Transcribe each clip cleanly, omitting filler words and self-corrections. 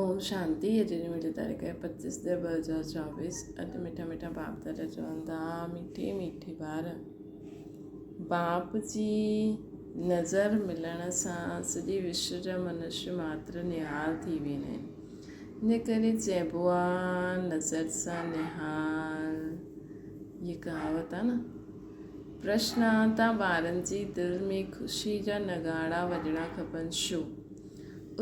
اوم شانتي اڄ جي مٺي تاريخ آهي پچيس ڏهه 2024. اڄ مٺا مٺا باپ دادا چون ٿا، مٺي مٺي ٻار، باپ جي نظر ملڻ سان سڄي وشو جا منشي ماتر نهال ٿي ويندا آهن. ان ڪري چئبو آ نظر سان نهال. هيء ڪهاوت آ نه. پرشن آ ته ٻارن جي دل ۾ خوشي جا نغاڙا وڄڻا کپن شو؟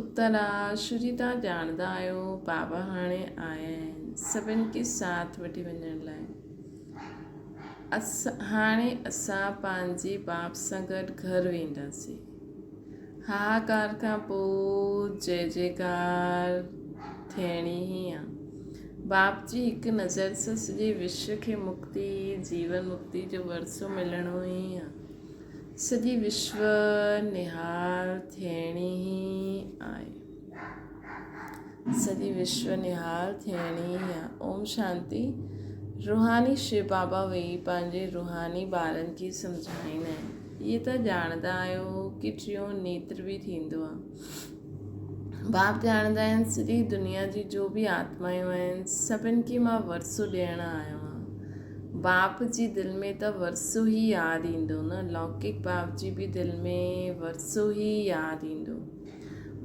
اتر آ، شري تان ڄاڻندا آهيو، بابا هاڻي آيا آهن، سڀن کي ساٿ وٺي وڃڻ لاء. هاڻي اسان پنهنجي باپ سان گڏ گهر وينداسين. هاهاڪار کان پوء جئه جئڪار ٿيڻي ئي آ. باپ جي هڪ نظر سان سڄي وشو کي مڪتي، جيون مڪتي جو ورثو ملڻو ئي آ. سڄي وشو نهال ٿيڻي ئي آهي. سڄي وشو نهال ٿيڻي ئي آهي. اوم شانتي. روحاني شو بابا ويهي پنهنجي روحاني ٻارن کي سمجهائيندا آهن. اهي ته ڄاڻندا آهيو ڪي ٽيون نيتر به ٿيندو آهي. باپ ڄاڻندا آهن سڄي دنيا جي جو به آتمايون آهن سڀن کي مان ورثو ڏيڻ آيو آهيان. باپ جي دل ۾ ته ورثو ئي ياد ايندو نه، لوڪڪ باپ جي به دل ۾ ورثو ئي ياد ايندو.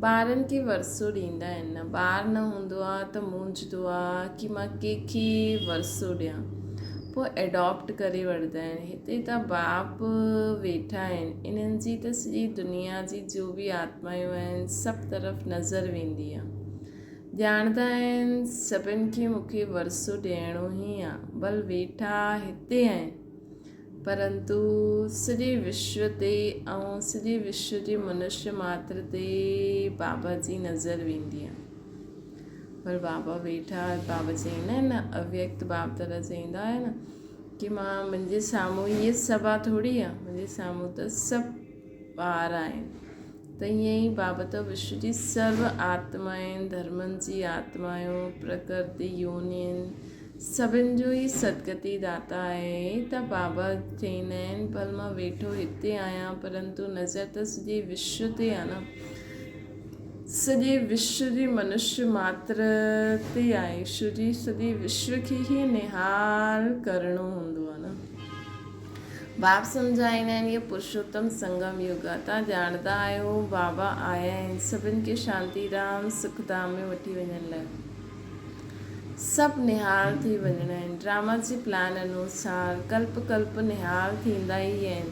ٻارن کي ورثو ڏيندا آهن نه، ٻار نه هوندو آ ته مونجهندو آ ڪي مان ڪنهن کي ورثو ڏيان، پوء ايڊاپٽ ڪري وٺندا آهن. هتي ته باپ ويٺا آهن، انهن جي ته سڄي دنيا جي جو به آتمايون آهن سڀ طرف نظر ويندي آ. ڄاڻندا آهن سڀن کي مون کي ورثو ڏيڻو ئي آ، ڀل ويٺا هتي آهن، پرنتو سڄي وشو تي ۽ سڄي وشو جي منشي ماتر تي بابا جي نظر ويندي آ. پر بابا ويٺا، بابا چئيندا آهن نه، اويڪت باب دادا چئيندا آهن نه ڪي مان منهنجي سامهون هيء سڀا ٿوري آ، منهنجي سامهون ته سڀ ٻار آهن. ته ائين ئي بابت وشو جي سرو آتمائن، ڌرمن جي آتمائون، پرڪرتي، يونين، سڀن جو ئي سدگتي داتا آهي ته بابا چئيندا آهن ڀل مان ويٺو هتي آهيان پرنتو نظر ته سڄي وشو تي آهي نه، سڄي وشو جي منشي ماتر تي آهي، شو جي سڄي وشو کي ئي نهال ڪرڻو هوندو آهي نه. باپ سمجهائيندا آهن اهو پرشوتم سنگم يگ آهي، توهان ڄاڻندا آهيو بابا آيا آهن سڀن کي شانتي ڌام سک ڌام ۾ وٺي وڃڻ لاء. سڀ نهال ٿي وڃڻا آهن. ڊراما جي پلان انوسار ڪلپ ڪلپ نهال ٿيندا ئي آهن.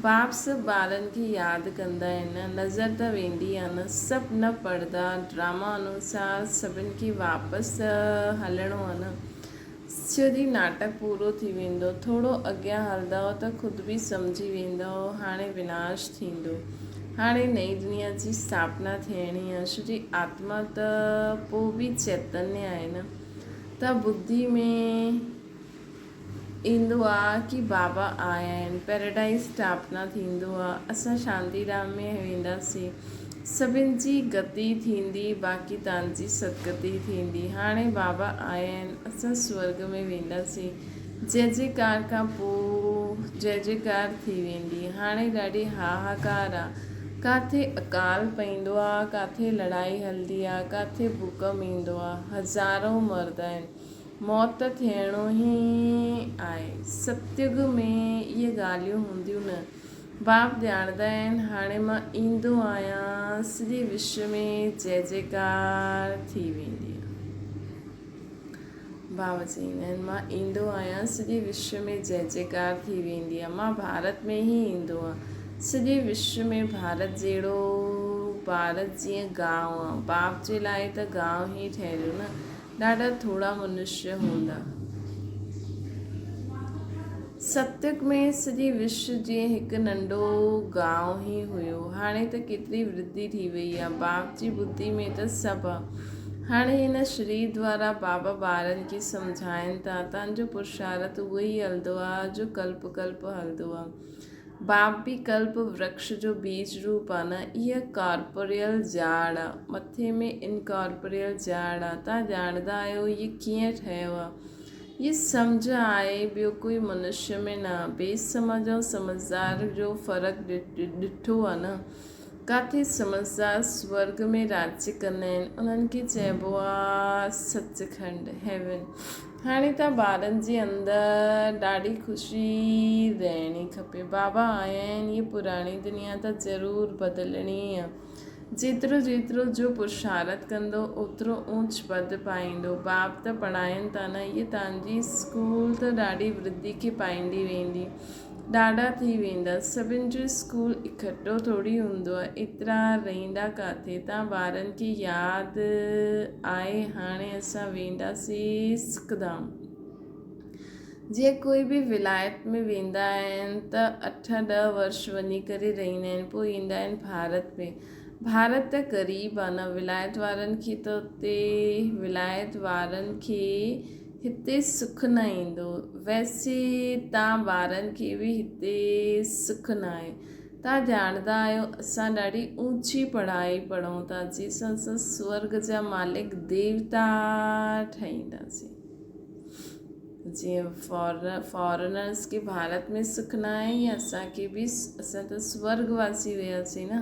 باپ سڀ ٻارن کي ياد ڪندا آهن نه، نظر ته ويندي آهي نه، سڀ نه پڙهندا، ڊراما انوسار سڀن کي واپس ته هلڻو آهي نه. سڄي ناٽڪ پورو ٿي ويندو. ٿورو اڳيان هلندؤ ته خود به سمجهي ويندؤ هاڻي وناش ٿيندو. هاڻي نئين دنيا جي اسٿاپنا ٿيڻي آهي. ڇو جي آتما ته پوء به چيتنيه آهي نه. ته ٻڌي ۾ ايندو آ ڪي بابا آيا آهن. پيراڊائيز اسٿاپنا ٿيندو آ. اسان شانتي ڌام ۾ وينداسين. سڀن جي گتي ٿيندي، باقي تان جي سدگتي ٿيندي. هاڻي بابا آيا آهن، اسان سورڳ ۾ وينداسين. جئه جئڪار کان پوء جئه جئڪار ٿي ويندي. هاڻي ڏاڍي هاهاڪار آ. ڪاٿي اڪال پئيندو آ، ڪاٿي لڙائي هلندي آ، ڪاٿي ڀوڪم ايندو آ. هزارون مردا آهن. موت ته ٿيڻو ئي آهي. ستيگ ۾ اهي ڳالهيون هونديون نه. باپ ڄاڻندا آهن هاڻي مان ايندو آهيان سڄي وشو ۾ جئه جئڪار ٿي ويندي آهي. باپ چئيندا آهن مان ايندو آهيان سڄي وشو ۾ جئه جئڪار ٿي ويندي آهي. مان ڀارت ۾ ئي ايندو آهيان. سڄي وشو ۾ ڀارت جهڙو ڀارت جيئن گانء آهي. باپ جي لاء ته گانء ئي ٺهريو نه. ڏاڍا ٿورا منشيه هوندا. ستيگ ۾ سڄي وشو جيئن هڪ ننڍو گانء ئي هيو. هاڻي ته ڪيتري ورڌي ٿي وئي آ. باپ جي ٻڌي ۾ ته سڀ آ. هاڻي هن شرير دوارا بابا ٻارن کي سمجهائين ٿا. تان جو پرشارٿ اهو ئي هلندو آ جو ڪلپ ڪلپ هلندو آ. باپ به ڪلپ ورڪش جو بيج روپ آ نه، اها ڪارپوريل جاڙ آ، مٿي ۾ انڪارپوريل جاڙ آ، توهان ڄاڻندا آهيو هي ڪيئن ٺهيو آ؟ هي سمجهه آهي ٻيو ڪوئي منشيه ۾ نه آ، بي سمجهه ۽ سمجهدار جو فرق ڏٺو آ نه؟ ڪاٿي سمجهدار سورڳ ۾ راڄ ڪندا آهن، انهن کي چئبو آ سچکنڊ، Heaven. هاڻي ته ٻارن جي اندر ڏاڍي خوشي رهڻي کپي. بابا آيا آهن، هيء پراڻي دنيا ته ضرور بدلڻي آ. جيترو جيترو جو پرشارت ڪندو، اوترو اونچ پد پائيندو. باپ ته پڙهائين ٿا نه، هيء توهان جي اسڪول ته ڏاڍي ورڌي کي پائيندي ويندي. ڏاڍا ٿي ويندا. سڀن جو اسڪول اڪٺو ٿوري هوندو آهي. ايترا رهندا ڪاٿي؟ تان ٻارن کي ياد آهي هاڻي اسان وينداسين سکڌام. جيئن ڪوئي به ولايت ۾ ويندا آهن ته اٺ ڏهه ورش وڃي ڪري رهندا آهن پوء ايندا آهن ڀارت ۾. ڀارت ته غريب آهي نه ولايت وارن کي ته اتي ولايت وارن کي هتي سک نه ايندو. ويسي تان ٻارن کي به هتي سک ناهي. تان ڄاڻندا آهيو اسان ڏاڍي اوچي پڙهائي پڙهون ٿا جنهن سان اسان سورڳ جا مالڪ ديوتا ٺهينداسين. جيئن فارنرس کي ڀارت ۾ سک ناهي ائين اسان کي به اسان ته سورڳ واسي هياسين نه.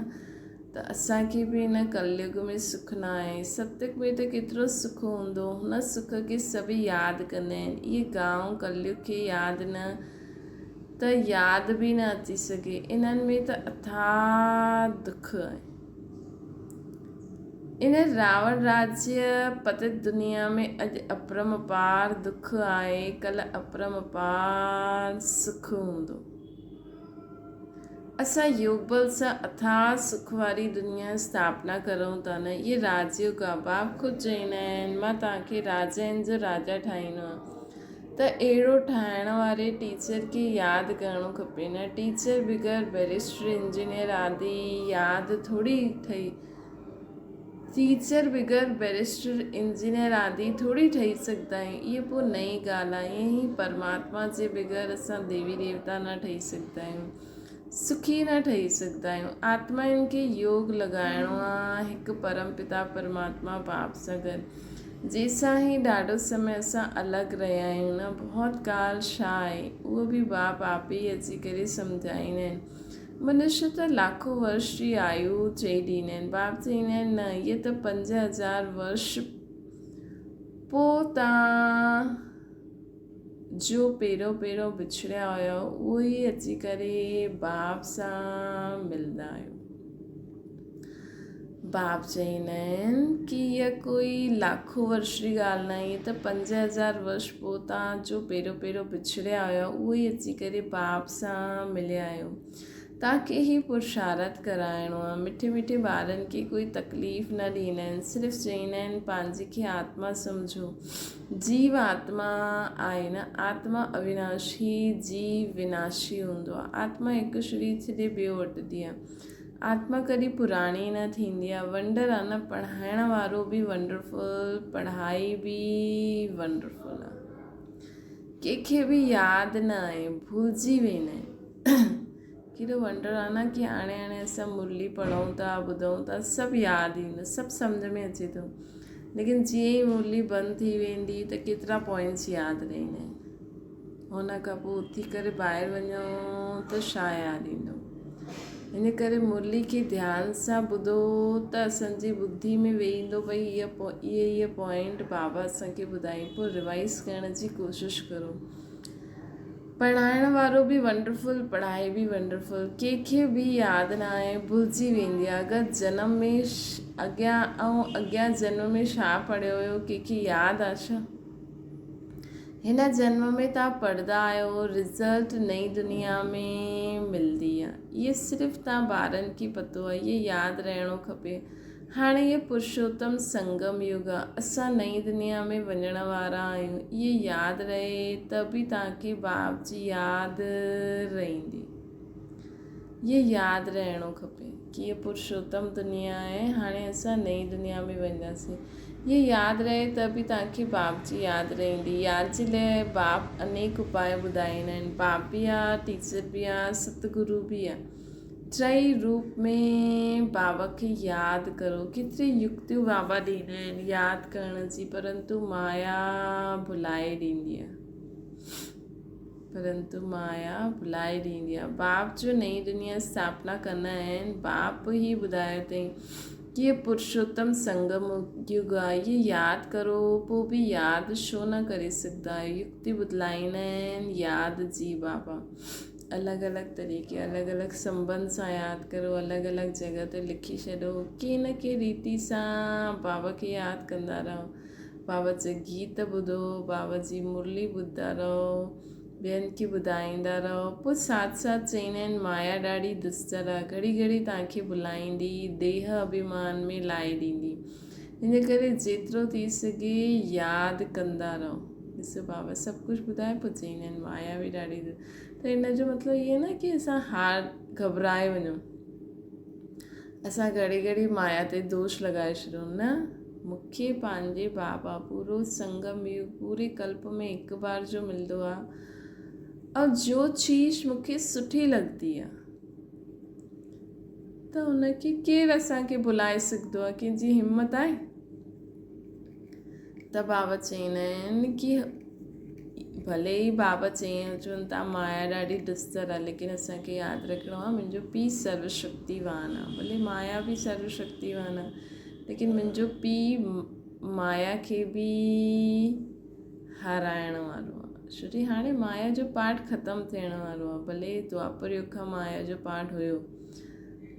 ته اسان کي به هن ڪليگ ۾ سک نه آهي. ستيگ ۾ ته ڪيترو سک هوندو. هن سک کي سڀ ياد ڪندا آهن. اهي گانء ڪليگ کي ياد نه ته ياد به نه اچي سگهي. انهن ۾ ته اٿاهه دک آهي. ان راوڻ راجيه پتت دنيا ۾ اڄ اپرم اپار دک آهي، ڪلهه اپرم اپار سک هوندو. اسان يوگ بل سان اٿاهه سک واري دنيا اسٿاپنا ڪرون ٿا نه اهي راجيوگ آ باپ خود چئيندا آهن مان توهان کي راجائن جو راجا ٺاهيندو آهيان ته اهڙو ٺاهڻ واري ٽيچر کي ياد ڪرڻو کپي نه ٽيچر بغير بئريسٽر انجنيئر آدي ياد ٿوري ٺهي ٽيچر بغير بئريسٽر انجنيئر آدي ٿوري ٺهي سگهندا آهيون. اهي پوء نئين ڳالهه آهي. ائين ئي پرماتما جي بغير اسان ديوي ديوتا نه ٺهي سگهندا آهيون. سکي نه ٺهي سگهندا آهيون. آتمائن کي يوگ لڳائڻو آهي هڪ پرم پتا پرماتما باپ سان گڏ. جنهن سان هي ڏاڍو سمي اسان الڳ رهيا آهيون نه بهت ڪال ڇا آهي اهو به باپ آپ ئي اچي ڪري سمجهائيندا آهن. منشي ته لاکو ورش جي آيو چئي ڏيندا آهن. باب چئيندا آهن، نه، اهي ته 5000 ورش پوء تان جو پهريون پهريون بڇڙيا هيا، اهو ئي اچي ڪري باب سان ملندا آهيو. باب چئيندا آهن ڪي اها ڪوئي لاکو ورش جي ڳالهه ناهي، اهي ته 5000 ورش پوء توهان جو پهريون پهريون بڇڙيا هيا اهو ئي اچي ڪري باب سان مليا آهيو. توهان کي هي پرشارت ڪرائڻو آهي. مٺي مٺي ٻارن کي ڪوئي تڪليف نه ڏيندا آهن، صرف چئيندا آهن پنهنجي کي آتما سمجهو. جيو آتما آهي نه، آتما اويناشي، جيو وناشي هوندو آهي. آتما هڪ شرير ڇڏي ٻيو وٺندي آهي. آتما ڪڏهن پراڻي نه ٿيندي آ. ونڊر آ نه پڙهائڻ وارو به ونڊرفل پڙهائي به ونڊرفل آ. ڪنهن کي به ياد نه آهي ڀلجي ويندا آهن. ڪيڏو ونڊر آ نه ڪي هاڻي هاڻي اسان مرلي پڙهون ٿا ٻڌون ٿا سڀ ياد ايندو سڀ سمجهه ۾ اچي ٿو ليڪن جيئن ئي مرلي بند ٿي ويندي ته ڪيترا پوائنٽس ياد رهندا آهن. ان کان پوء اٿي ڪري ٻاهر وڃو ته ڇا ياد ايندو. ان ڪري مرلي کي ڌيان سان ٻڌو ته اسان جي ٻڌي ۾ ويهي ايندو ڀئي اهي اهي پوائنٽ بابا اسان کي ٻڌائين پوء ريوائز ڪرڻ جي ڪوشش ڪرو. پڙهائڻ وارو به ونڊرفل پڙهائي به ونڊرفل ڪنهن کي به ياد نه آهي ڀلجي ويندي آهي اگر جنم ۾ اڳيان ۽ اڳيان جنم ۾ ڇا پڙهيو هيو ڪنهن کي ياد آهي ڇا؟ هن جنم ۾ توهان پڙهندا آهيو رزلٽ نئين دنيا ۾ ملندي آهي اهي صرف توهان ٻارن کي پتو آهي اهي ياد رهڻو کپي هاڻي اهي پرشوتم سنگم يگ آهي اسان نئين دنيا ۾ وڃڻ وارا آهيون اهي ياد رهي ته به توهان کي باپ جي ياد رهندي اهي ياد رهڻو کپي ڪي اهي پرشوتم دنيا آهي هاڻي اسان نئين دنيا ۾ وينداسين اهي ياد رهي ته به توهان کي باپ جي ياد رهندي. ياد جي لاء باپ انيڪ اپاء ٻڌائيندا آهن. باپ به آ، ٽيچر به آ، ست گرو به آ. ٽئي روپ ۾ بابا کي ياد ڪرو. ڪيتري يڪتيون بابا ڏيندا آهن ياد ڪرڻ جي پرنتو مايا ڀلائي ڏيندي آ. پرنتو مايا ڀلائي ڏيندي آهي. باپ جو نئين دنيا اسٿاپنا ڪندا آهن. باپ ئي ٻڌايو اٿئي ڪي هي پرشوتم سنگم يگ آهي، هي ياد ڪرو، پوء به ياد ڇو نه ڪري سگهندا آهيو؟ يڪتي بدلائيندا آهن ياد جي بابا. الڳ الڳ طريقي، الڳ الڳ سنبنڌ سان ياد ڪرو، الڳ الڳ جڳهه تي لکي ڇڏو، ڪنهن نه ڪنهن ريتي سان بابا کي ياد ڪندا رهو. بابا جا گيت ٻڌو، بابا جي مرلي ٻڌندا رهو، ٻين کي ٻڌائيندا رهو، پوء ساٿ ساٿ چئيندا آهن مايا ڏاڍي دستر آ، گهڙي گهڙي توهان کي ڀلائيندي، ديهه اڀيمان ۾ لائي ڏيندي. ان ڪري جيترو ٿي سگهي ياد ڪندا رهو. ڏسو بابا سڀ ڪجهه ٻڌائي پوء چئيندا آهن مايا به ڏاڍي ته ان جو مطلب اهو نه ڪي اسان هار گهٻرائي وڃون. اسان گهڙي گهڙي مايا تي دوش لڳائي ڇڏيون نه مون کي پنهنجي بابا پورو سنگم يگ پوري ڪلپ ۾ هڪ بار جو ملندو آ ۽ جو چيز مون کي سٺي لڳندي آ ته ان کي ڪير اسان کي ڀلائي سگهندو آ ڪنهن جي همت آهي ته بابا چئيندا آهن ڪي ڀلي ئي بابا چئين چون ٿا مايا ڏاڍي دستر آهي ليڪن اسان کي ياد رکڻو آهي منهنجو پيء سرو شڪتيوان آهي ڀلي مايا به سرو شڪتيوان آهي ليڪن منهنجو پيء مايا کي به هارائڻ وارو آهي ڇو جي هاڻي مايا جو پارٽ ختم ٿيڻ وارو آهي ڀلي دوآپر يگ کان مايا جو پارٽ هيو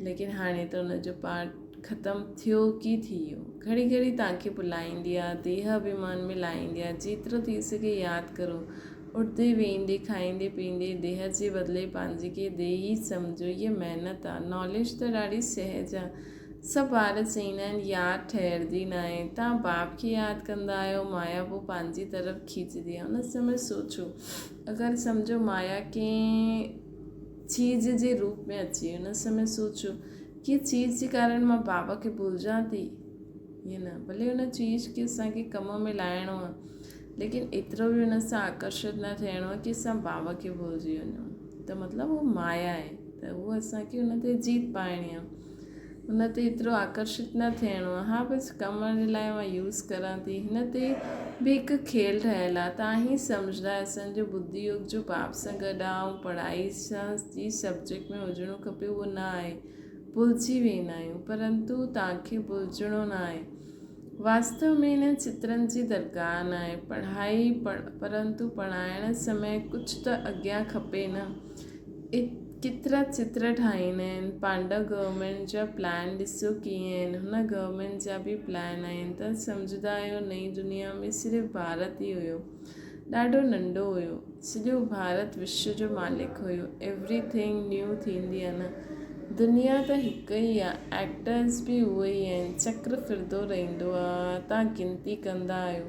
ليڪن هاڻي ته ان جو پارٽ ختم ٿيو ڪي ٿي ويو. گهڙي گهڙي توهان کي ڀلائيندي آ، ديهه اڀيمان ۾ لائيندي آ. جيترو ٿي سگهي ياد ڪرو. اٺندي ويهندي، کائيندي پيئندي ديهه جي بدلي پنهنجي کي ديهي سمجهو. هيء محنت آ. ناليج ته ڏاڍي سهج آ. سڀ ٻار چئيندا آهن ياد ٺهرندي ناهي. توهان باپ کي ياد ڪندا آهيو، مايا پوء پنهنجي طرف کيچندي آ. ان سمي سوچو، اگر سمجهو مايا ڪنهن چيز جي روپ ۾ اچي ان سمي سوچيو ڪي چيز جي ڪارڻ مان بابا کي ڀلجان ٿي يا نه ڀلي ان چيز کي اسان کي ڪم ۾ لائڻو آهي ليڪن ايترو به ان سان آڪرشت نه ٿيڻو آهي ڪي اسان بابا کي ڀلجي وڃون ته مطلب هو مايا آهي ته هو اسان کي ان تي جيت پائڻي آهي ان تي ايترو آڪرشت نه ٿيڻو آهي ها بس ڪم جي لاء مان يوز ڪران ٿي هن تي به هڪ کيل ٺهيل آهي تان هي سمجهندا اسان جو ٻڌي يوگ جو باپ سان گڏ آهي ۽ پڙهائي سان جي سبجيڪٽ ۾ هجڻو کپي اهو نه آهي ڀلجي ويندا آهيون پرنتو توهان کي ڀلجڻو نه آهي واستو ۾ انهن چترن جي درڪار نه آهي پڙهائي پرنتو پڙهائڻ سمي ڪجهه ته اڳيان کپي نه ڪيترا چتر ٺاهيندا آهن پانڊا گورنمينٽ جا پلان ڏسو ڪيئن آهن هن گورنمينٽ جا به پلان آهن ته سمجهندا آهيو نئين دنيا ۾ صرف ڀارت ئي هيو ڏاڍو ننڍو هيو سڄو ڀارت وشو جو مالڪ هيو ايوري ٿنگ نيو ٿيندي آهي نه دنيا ته هڪ ئي آهي ايڪٽرز به اهي ئي آهن چڪر ڦرندو رهندو آهي تان گنتي ڪندا آهيو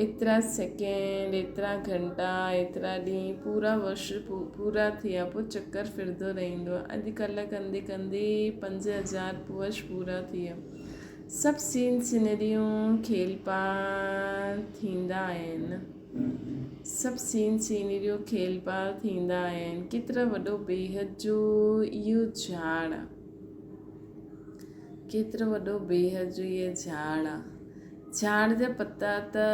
ايترا سيڪنڊ، ايترا گهنٽا، ايترا ڏينهن، پورا ورش پورا ٿيا پوء چڪر ڦرندو رهندو آهي. اڄ ڪلهه ڪندي ڪندي 5000 ورش پورا ٿي ويا. سڀ سين سينريون کيل پار ٿيندا آهن. سڀ سين سينريون کيل پار ٿيندا آهن. ڪيترو وڏو بيحد جو اهو جهاڙ آهي. ڪيترو وڏو بيحد جو اهو جهاڙ آهي. جهاڙ جا پتا ته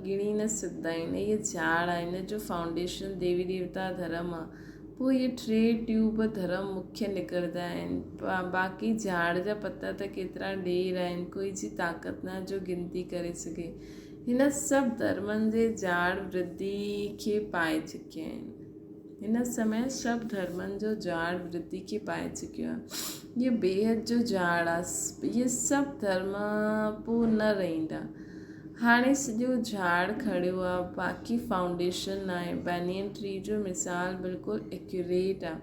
ڳڻي نه سگهندا آهن. اهي جهاڙ آهي، ان جو فائونڊيشن ديوي ديوتا ڌرم آهي. پوء اهي ٽي ٽيوب ڌرم مکيه نڪرندا آهن. باقي جهاڙ جا پتا ته ڪيترا ڍير آهن، ڪوئي جي طاقت نه جو گنتي ڪري سگهي. هن سڀ ڌرمن جي جهاڙ ورڌي کي پائي چڪيا آهن. هن سمي سڀ ڌرمن جو جهاڙ ورڌي کي پائي چڪيو آهي. اهو بيحد جو جهاڙ آهي. اهي سڀ ڌرم پوء نه رهندا. هاڻي سڄو جهاڙ کڙيو آهي، باقي فائونڊيشن ناهي. بينين ٽري جو مثال بلڪل ايڪيوريٽ آهي.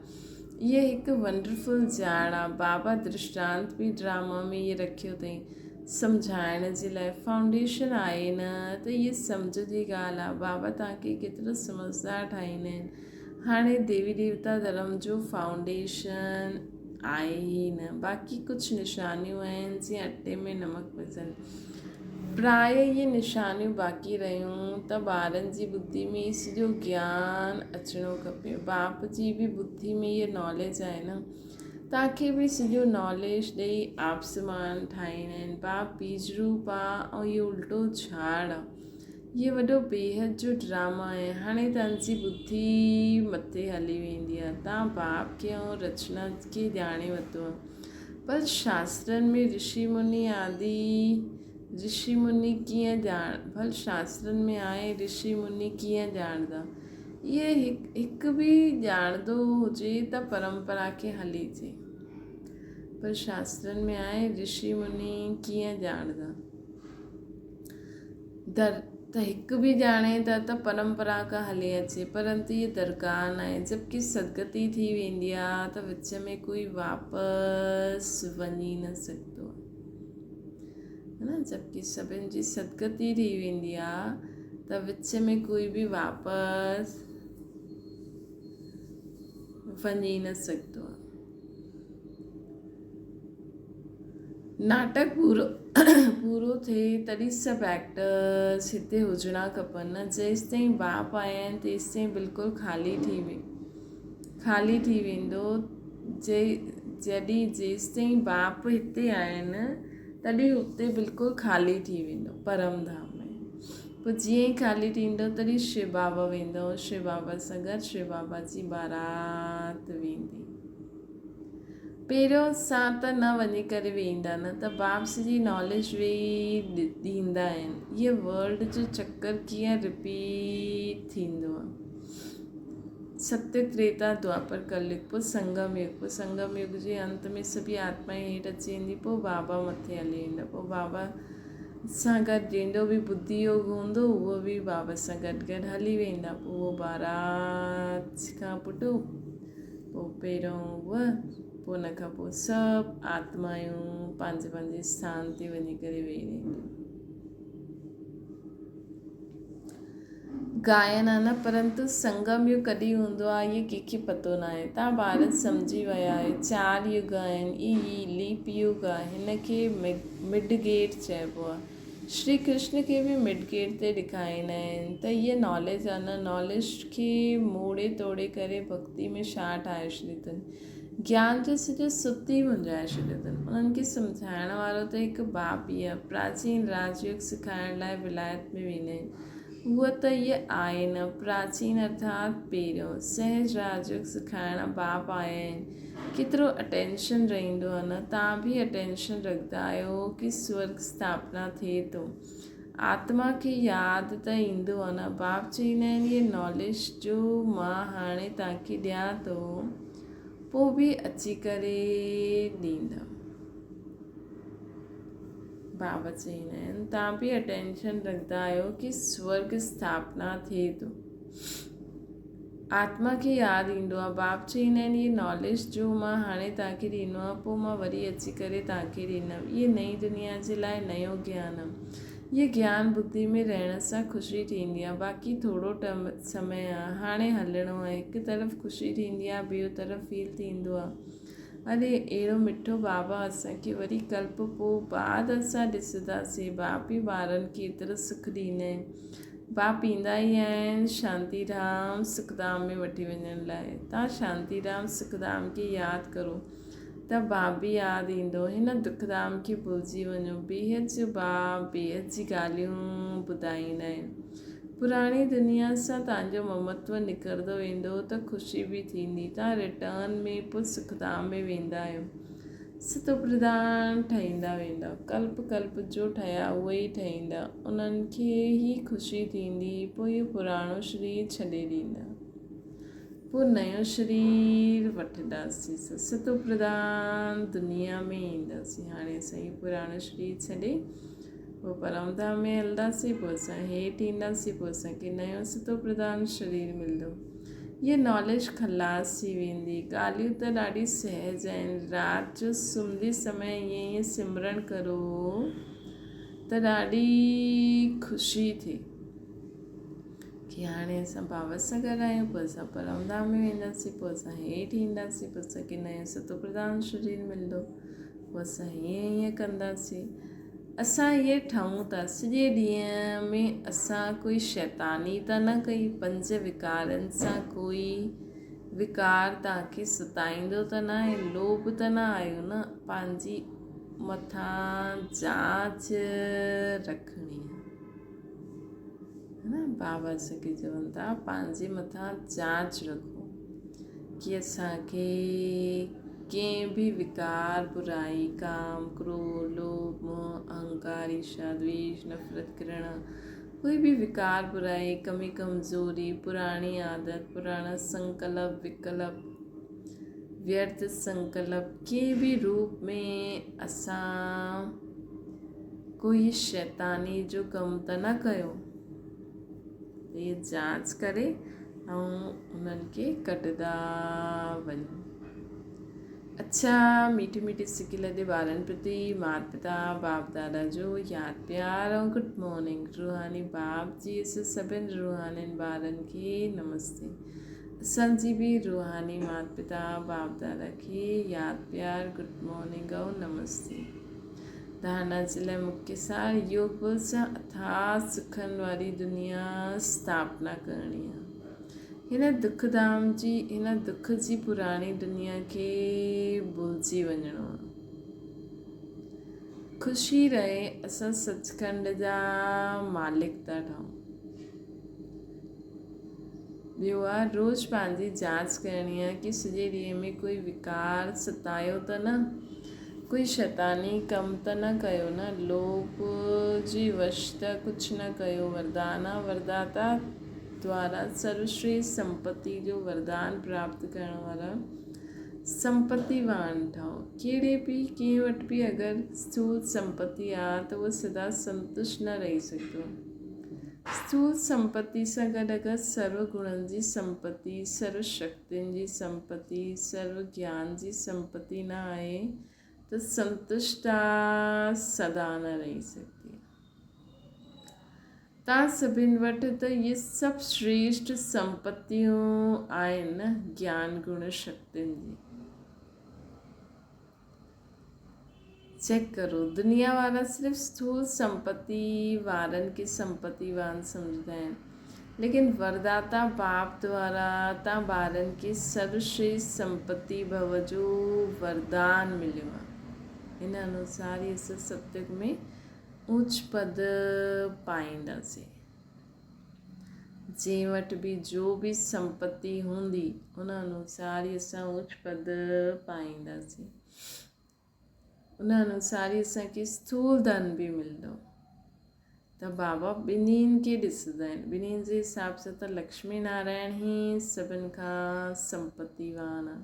اهي هڪ ونڊرفل جهاڙ آهي. بابا درشٽانت به ڊراما ۾ اهي رکيو اٿئي. سمجهائڻ جي لاء فائونڊيشن آهي نه ته اهي سمجهه جي ڳالهه آهي بابا توهان کي ڪيترو سمجهدار ٺاهيندا آهن هاڻي ديوي ديوتا ڌرم جو فائونڊيشن آهي ئي نه باقي ڪجهه نشانيون آهن جيئن اٽي ۾ نمڪ وجهن پراء اهي نشانيون باقي رهيون ته ٻارن جي ٻڌي ۾ سڄو گيان اچڻو کپي باپ جي به ٻڌي ۾ اهي ناليج آهي نه توهان کي به سڄو ناليج ڏئي آپسمان ٺاهڻ آهن. باپ بيج روپ آ ۽ هي الٽو جهاڙ آ. هيء وڏو بيحد جو ڊرامو آهي. هاڻي توهان جي ٻڌي مٿي هلي ويندي آهي. توهان باپ کي ۽ رچنا کي ڄاڻي ورتو آهي. پر شاسترن ۾ رشي مني آدي رشي مني ڪيئن ڄاڻ ڀل شاسترن ۾ آهي رشي مني ڪيئن ڄاڻندا. اهي هڪ به ڄاڻندو هجي ته پرمپرا کي هلي اچي. پر شاسترن ۾ آهي رشي مني ڪيئن ڄاڻندا. در ته هڪ به ڄاڻي ته ته پرمپرا کان هلي اچي پرنتو هيء درڪار ناهي جبڪه سدگتي ٿي ويندي آ ته وچ ۾ ڪوئي واپس وڃي نه سگهندو آ نه جبڪه سڀن جي سدگتي ٿي ويندي آ ته وچ ۾ ڪوئي به واپس وڃي نه سگهندو آ. ناٽڪ پورو پورو ٿئي تڏهن سڀ ايڪٽرس هتي هجڻا کپن نه جيستائين باپ آيا آهن تيستائين بلڪل خالي ٿي وي خالي ٿي ويندو جي جڏهن جيستائين باپ هتي آيا آهن تڏهن هتي بلڪل خالي ٿي ويندو پرم ڌام ۾ پوء جيئن ئي خالي ٿيندو تڏهن شو بابا ويندو شو بابا سان گڏ شو بابا جي بارات ويندي. پهريون سان ته نه وڃي ڪري ويهندا نه ته باپ سڄي ناليج ويهي ڏيندا آهن. هيء ورلڊ جو چڪر ڪيئن رپيٽ ٿيندو آهي. ستيگ، تريتا، دوآپر، ڪليگ، پوء سنگم يگ، پوء سنگم يگ جي انت ۾ سڀئي آتمائون هيٺ اچي وينديون، پوء بابا مٿي هلي ويندا، پوء بابا سان گڏ جنهن جو به ٻڌي يوگ هوندو اهو به بابا سان گڏ گڏ هلي ويندا، پوء اهو بارات کان پٽو. پوء پهريون هوء، پوء ان کان پوء سڀ آتمائون پنهنجي پنهنجي اسٿان تي وڃي ڪري ويهي رهنديون. گائن آ نه پرنتو سنگم يگ ڪڏهن هوندو آ اهي ڪنهن کي پتو ناهي. تان ڀارت سمجهي ويا آهيو. چار يگ آهن. اهي ليپ يگ آ. هن کي مڊ گيٽ چئبو آ. شري ڪرشن کي به مڊ گيٽ تي ڏيکاريندا آهن ته هيء ناليج آهي نه ناليج کي موڙي توڙي ڪري ڀڳتي ۾ ڇا ٺاهي ڇڏيو اٿن. گيان جو سڄو ست ئي منجهائي ڇڏيو اٿن. انهن کي سمجهائڻ وارو ته هڪ باپ ئي آهي. پراچين راج يوگ سکائڻ لاء ولايت ۾ ويندا آهن. هوء ته هيء آهي نه. پراچين ارٿات پهريون. سهج راج يوگ سکائڻ باپ آيا آهن. ڪيترو اٽينشن رهندو آهي نه توهان به اٽينشن رکندا آهيو ڪي سورگ اسٿاپنا ٿئي ٿو آتما کي ياد ته ايندو آهي نه باپ چئيندا آهن هي ناليج جو مان هاڻي توهان کي ڏيان ٿو پوء به اچي ڪري ڏيندم بابا چئيندا آهن توهان به اٽينشن رکندا آهيو ڪي سورگ اسٿاپنا ٿئي ٿو آتما کي ياد ايندو آهي. باپ چئيندا آهن، هيء ناليج جو مان هاڻي توهان کي ڏنو آهي، پوء مان وري اچي ڪري توهان کي ڏيندم. هيء نئين دنيا جي لاء نيو گيان آهي. هيء گيان ٻڌي ۾ رهڻ سان خوشي ٿيندي آهي. باقي ٿورو سمي آهي. هاڻي هلڻو آهي. هڪ طرف خوشي ٿيندي آهي، ٻيو طرف فيل ٿيندو آهي، اري اهڙو مٺو بابا اسان کي وري ڪلپ پوء بعد اسان ڏسنداسين. باپ ئي ٻارن کي ايترو سک ڏيندا آهن. باپ ايندا ئي آهن شانتي ڌام سک ڌام ۾ وٺي وڃڻ لاء. توهان شانتي ڌام سک ڌام کي ياد ڪرو ته باپ به ياد ايندو. هن دک ڌام کي ڀلجي وڃو. بيحد جو باپ بيحد جي ڳالهيون ٻڌائيندا آهن. پراڻي دنيا سان توهان جو ممتو نڪرندو ويندو ته خوشي به ٿيندي. توهان ريٽرن ۾ پوء سک ڌام ۾ ويندا آهيو. ستوپرڌان ٺهيندا ويندا. ڪلپ ڪلپ جو ٺهيا اهي ئي ٺهيندا. انهن کي ئي خوشي ٿيندي. پوء اهو پراڻو شرير ڇڏي ڏيندا. پوء نيو شرير وٺنداسين. ستوپرڌان دنيا ۾ اينداسين. هاڻي اسان اهو پراڻو شرير ڇڏي پوء پرم ڌام ۾ هلنداسين. پوء اسان هيٺ اينداسين. پوء اسان کي نيو ستوپرڌان شرير ملندو. هيء ناليج خلاص ٿي ويندي. ڳالهيون ته ڏاڍي سهج آهن. رات جو سمهندي سمي ائين ائين سمرڻ ڪرو ته ڏاڍي خوشي ٿئي ڪي هاڻي اسان بابا سان گڏ آهيون پوء اسان پرم ڌام ۾ وينداسين پوء اسان هيٺ اينداسين پوء اسان کي نيو ستوپرڌان شرير ملندو پوء اسان هيئن هيئن ڪنداسين. اسان اهي ٺهون ٿا. سڄي ڏينهن ۾ اسان ڪوئي شيطاني ته نه ڪئي، پنج وڪارن سان ڪوئي وڪار توهان کي ستائيندو ته ناهي، لوڀ ته نه آيو نه، پنهنجي مٿان جاچ رکڻي آهي. بابا اسان کي چون ٿا پنهنجي مٿان جاچ رکو ڪي اسان کي ڪنهن به وڪار، برائي، ڪام، ڪروڌ، لوڀ، موهه، اهنڪار، ايرشا، دويش، نفرت، گهرڻا، ڪوئي به وڪار، برائي، ڪمي، ڪمزوري، پراڻي عادت، پراڻا سنڪلپ، وڪلپ، ويرٿ سنڪلپ، ڪنهن به روپ ۾ اسان ڪوئي شيطاني جو ڪم ته نه ڪيو. اهي جاچ ڪري ۽ انهن کي ڪڍندا وڃو. اڇا ميٺي ميٺي سڪي لڏي ٻارن پرتي مات پتا باپ دادا جو ياد پيار ۽ گڊ مارننگ روحاني باپ جي سڀن روحانين ٻارن کي نمستي. اسان جي به روحاني مات پتا باپ دادا کي ياد پيار گڊ مارننگ ۽ نمستي. ڌارڻا جي لاء مکيه سار يوگ بل سان اٿاهه سکن واري دنيا اسٿاپنا ڪرڻي آهي. هن دک ڌام جي هن دک جي پراڻي دنيا کي ڀلجي وڃڻو آهي. خوشي رهي اسان سچکنڊ جا مالڪ ٿا ٺهون. ٻيو آ روز پنهنجي جاچ ڪرڻي آ ڪي سڄي ڏينهن ۾ ڪوئي وڪار ستايو ته نه، ڪوئي شيطاني ڪم ته نه ڪيو نه، لوڀ جي وش ته ڪجهه نه ڪيو. وردان آ ورداتا دوارا سروشريشٺ سمپتي جو وردان پراپت ڪرڻ وارا سمپتيوان ٺهو. ڪهڙي به ڪنهن وٽ به اگر اسٿول سمپتي آ ته اهو سدا سنتشٽ نه رهي سگهندو. اسٿول سمپتي سان گڏ اگر سرو گڻن جي سمپتي، سرو شڪتين جي سمپتي، سرو گيان جي سمپتي نه آهي ته سنتشٽا سدا نه رهي سگهندي آهي. توهان سڀن وٽ ته اهي سڀ شريشٺ سمپتيون آهن نه گيان گڻ شڪتين جي. چيڪ ڪرو دنيا وارا صرف اسٿول سمپتي وارن کي سمپتيوان سمجهندا آهن ليڪن ورداتا باپ دوارا تان ٻارن کي سروشريشٺ سمپتي ڀو جو وردان مليو آهي ان انوسار ئي اسان ستيگ ۾ اوچ پد پائينداسين. جنهن وٽ به جو به سمپتي هوندي، ان انوسار ئي اسان اوچ پد پائينداسين. ان انوسار ئي اسان کي اسٿول ڌن به ملندو. ته بابا ٻنهين کي ڏسندا آهن. ٻنهين جي حساب سان ته لڪشمي نارائڻ ئي سڀن کان سمپتيوان آهي.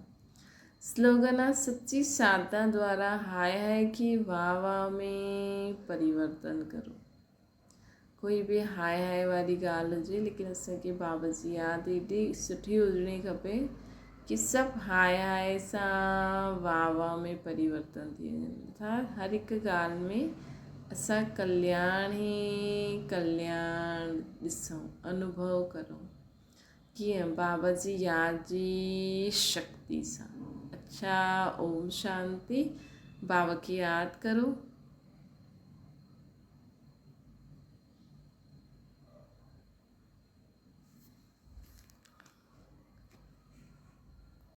سلوگن آ سچي ساڌنا دوارا هاء هاء کي واهه واهه ۾ پريورتن ڪرو. ڪوئي به هاء هاء واري ڳالهه هجي ليڪن اسان کي بابا جي ياد ايڏي سٺي هجڻي کپي ڪي سڀ هاء هاء سان واهه واهه ۾ پريورتن ٿي وڃن ٿا هر هڪ ڳالهه ۾ اسان ڪلياڻ ئي ڪلياڻ ڏسون انوڀو ڪرون ڪيئن بابا جي ياد جي شڪتي سان اڇا اوم شانتي بابا کي ياد ڪرو.